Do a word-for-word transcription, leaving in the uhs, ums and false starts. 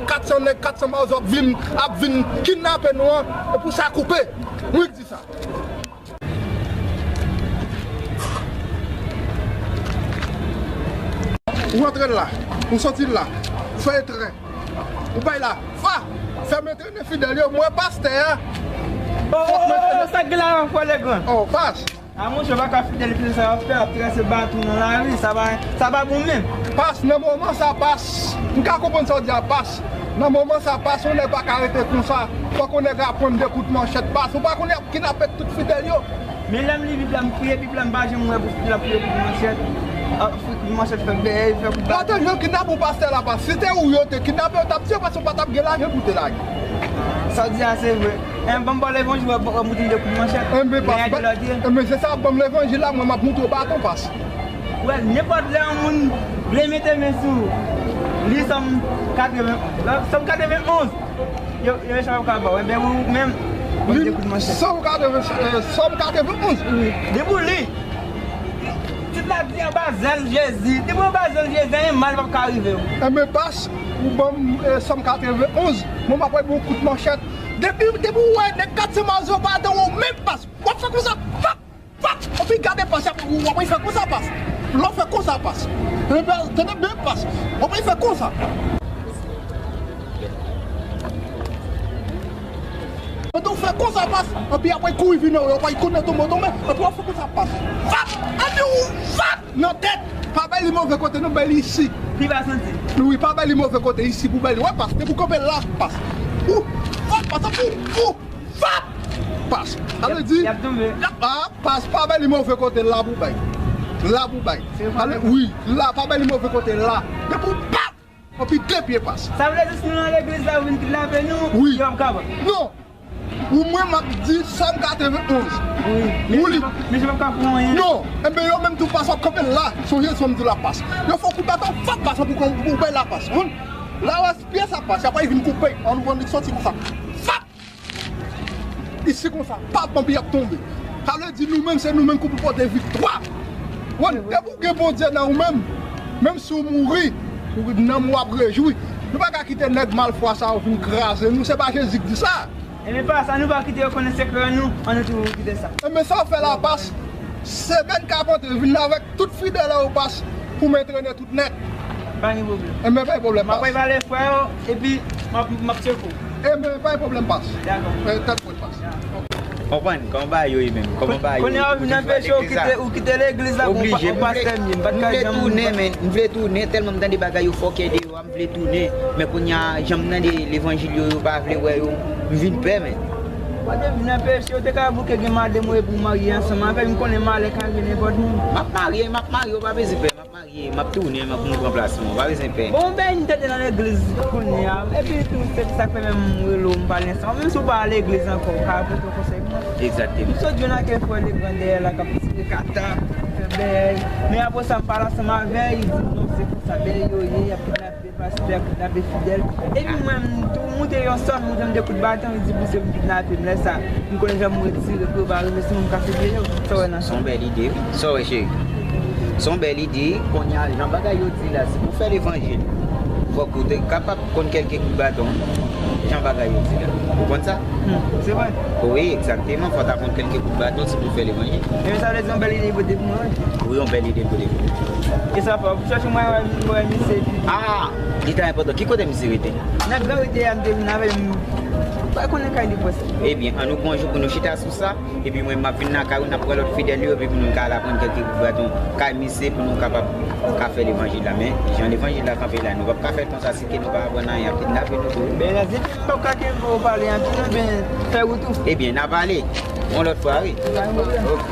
Kat san nèg, kat san mawozo ap vin, ap vin kidnape nou an, e pou sa koupe. Mwen ki di sa. Ou antre la, ou soti la, fè etren. Ou bay la, fa, fè m entrene fidèl yo, mwen pastè a. Oh, oh, oh, sa k gen la, frè Legran? Oh, pas. A monchè, w pa ka fidèl epi sa w ap fè, ap trase baton nan lari, sa pa, sa pa bon menm. Pas, nan moman sa, pas. M ka konprann sa w di a, pas. Nan moman sa, pas, yon nèg pa ka rete konsa. Fòk yon nèg aprann de kout manchèt, pas. Ou pa konn y ap kidnape tout fidèl yo. Men lè m li Bib la, m priye Bib la, m pa janm wè pou fidèl ap priye kout manchèt. Ap fè kout manchèt, fè bèy, fè kout baton. Atò, yo kidnape yon pastè la, pas. Si te ou yo te kidnape, yo t ap tiye, pas, ou pa t ap gen lajan pou te lage. Sa w di a, se vre. Enben, ban m ba w levanjil, w ap moute de kout manchèt. Enben, pas, enben, se sa, ban m levanjil la, mwen, m ap moutre w baton, pas. Wè, nenpòt lè yon moun vle mete men sou li, Sòm katreven, Sòm katreven onz, yo, yo mechan pa ka ba w. Enben, ou menm, ou mete kout manchèt. Sòm katreven, eh, Sòm katreven onz. Wi. Depi w li, tit la di anba zèl Jezi. Depi w anba zèl Jezi, anyen mal p ap ka rive w. Enben, pas, ou ban m, eh, Sòm katreven onz, mwen, m ap ba w kout manchèt. Depi, depi w wè nèg kat san mazo pa adan w menm, pas, w ap fè konsa, fap, fap, epi gade pas, w ap fè konsa, pas. Lè w fè konsa, pas. Tande byen, tande byen, pas. W ap fè konsa. Pandan w fè konsa, pas, epi apre kouri vin nan w, w ap konnen tonbe, tonbe, epi w ap fè konsa, pas. Fap, epi w fap nan tèt. Pa bay li move kote, non, bay li isi. Li pa santi. Wi, pa bay li move kote, isi pou bay li. Wè, pas, depi w kanpe la, pas. Ou, fap, pas, ou, ou. Fap! Pas. Sa vle di, y ap tonbe. Y ap, ah, pas, pa bay li move kote, la pou bay. La pou bay. Wi, la, pa bay li move kote, la. Depi w pa, anpi de pye, pas. Sa vle di si nou nan legliz la, ou vin kidnape nou, wi, yo ap kapab. Non. Ou mwen, m ap di Sòm katreven onz. Wi. Ou li. Men jan m ap ka fè anyen. Non. Enben, yo menm tou, pas, w ap kanpe la. Sonje sa m di la, pas. Yo fè w kout baton, fap, pas, pou, pou bay la, pas. Ou konn? La, w ap pye sa, pas. Y ap vin koupe. An nou pran li soti konsa. Fap! Isi konsa, pa panpi ap tonbe. Sa vle di nou menm, se nou menm ki pou pote viktwa. Wè, depi w gen Bondye nan ou menm, menm si w mouri, ou, nanm ou ap rejwi. Nou pa ka kite nèg malfwa sa yo vin kraze nou, se pa Jezi ki di sa. Enben, pa sa, nou pa kite yo konnen sekrè nou, an nou toujou kite sa. Enben, sa w fè la, pas, semèn k ap antre, vin avèk tout fidèl ou, pas, pou m entrene tout nèt. Pa gen pwoblèm. Enben, pa gen pwoblèm, pas. M ap prepare frè yo, epi m ap, m ap tcheke w. Enben, pa gen pwoblèm, pas. Dakò. Eh, tèt frèt, pas. Konprann? Kòman bagay yo ye menm? Kòman bagay yo ye? Kounye a w vin anpeche w kite, ou kite legliz la pou w pa, ou pastè m ye. M pa t ka janm. M vle tounen, men m vle tounen, tèlman m tande bagay yo fòkè deyò a, m vle tounen. Men kounye a, jan m tande levanjil yo, yo pa vle wè yo, m vin pè, men. Ou pa te vin anpeche, ou te ka bouke gen madanm ou epi w marye ansanm avè l, m konnen malè ka rive nenpòt moun. M ap marye, m ap marye, ou pa bezwen pè, m ap marye, m ap tounen, m ap, m pran plas mwen, ou pa bezwen pè. Bon, ou byen tande nan legliz kounye a, epi tou, se sa k fè menm m rele w, m pale ansanm. Menm si w pa al legliz ankò, ou ka pote yon konsèy pou mwen. Egzakteman. M sot jwenn ak frè Legran dèyè la k ap tire kata, fè bèy. Men apre sa, m pale ansanm avè l, li di m non, se konsa bèy yo ye, y ap kidnape pastè, kidnape fidèl. Epi mwen, m tou moute yon sòl, moute m de kout baton, li di pou se m kidnape m. Lè sa, m konnen jan m retire, prepare, men si m kase pye yo, sa w wè nan sa? Se yon bèl ide, wi. Sa w wè, cheri? Se yon bèl ide. Kounye a, jan bagay yo di la, si pou fè levanjil, fòk ou te kapab konn kèlke kout baton. Jan bagay yo di la. Ou konn sa? Hmm, se vre. Wi, egzakteman. Fò w ta konn kèlke kout baton si pou fè levanjil. Men sa vle di yon bèl ide pote pou mwen, wi. Wi, yon bèl ide pote pou mwen. E sa fè, w ap chèche mwen wè, wè misye epi. Ah! Li ta enpòtan. Ki kote misye rete? Nan gran rete a, m te vin avè l, m pa konnen kay li prèske. Ebyen, ann nou pran yon jou pou nou chita sou sa. Epi mwen, m ap vin lakay ou, n ap pran lòt fidèl yo, epi pou nou ka al aprann kèlke kout baton kay misye, pou nou kapab ka fè levanjil la. Men, jan levanjil la kanpe la, nou p ap ka fè l konsa si ke nou pa aprann anyen, y ap kidnape nou tou. Ben, Nazif, m p ap ka kenbe w pale anpil, men fè wout ou. Ebyen, n a pale. Yon lòt fwa, wi. Pa gen pwoblèm. Ok.